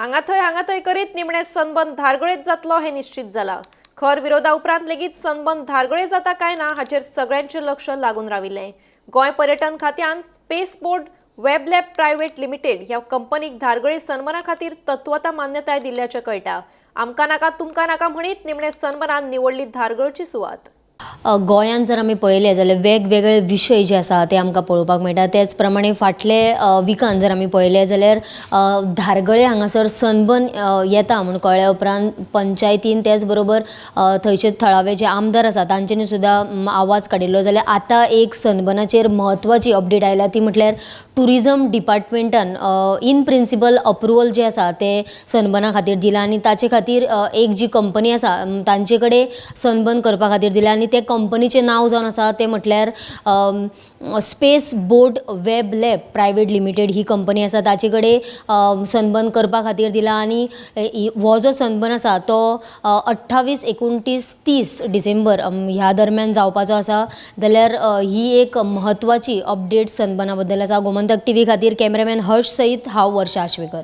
हांगा थंय हांगा थंय करीत निमणें सनबर्न धारगळेच जातलो हें निश्चित जालां. खर विरोधा उपरांत लेगीत सनबर्न धारगळे जाता काय ना हाचेर सगळ्यांचें लक्ष लागून राविल्लें. गोंय पर्यटन खात्यान space boat web lab private limited ह्या कंपनीक धारगळे सनबर्ना खातीर तत्वता मान्यताय दिल्ल्याचें कळटा. आमकां नाका तुमकां नाका म्हणीत निमणें सनबर्नान निवडली धारगळची सुवात. गोंयांत जर आमी पळयलें जाल्यार वेगवेगळे विशय जे आसा ते आमकां पळोवपाक मेळटा. तेच प्रमाणे फाटले विकान जर आमी पळयलें जाल्यार धारगळे हांगासर सनबर्न येता म्हूण कळ्ळ्या उपरांत पंचायतीन तेच बरोबर थंयचे थळावे जे आमदार आसा तांच्यांनी सुद्दां आवाज काडिल्लो. जाल्यार आतां एक सनबर्नाचेर म्हत्वाची अपडेट आयल्या ती म्हटल्यार ट्युरिजम डिपार्टमेंटान इन प्रिंसिपल अप्रुवल जें आसा तें सनबर्ना खातीर दिलां आनी ताचे खातीर एक जी कंपनी आसा तांचे कडेन सनबर्न करपा खातीर दिलां आनी ते कंपनीचें नांव जावन आसा तें म्हटल्यार space boat web lab private limited ही कंपनी आसा. ताचे कडेन सनबर्न करपा खातीर दिलां आनी हो जो सनबर्न आसा तो 28, 29, 30 डिसेंबर ह्या दरम्यान जावपाचो आसा. जाल्यार ही एक म्हत्वाची अपडेट सनबर्ना बद्दल आसा. गोमंतक टीव्ही खातीर कॅमेरामॅन हर्ष सयत हांव वर्षा आश्वेकर.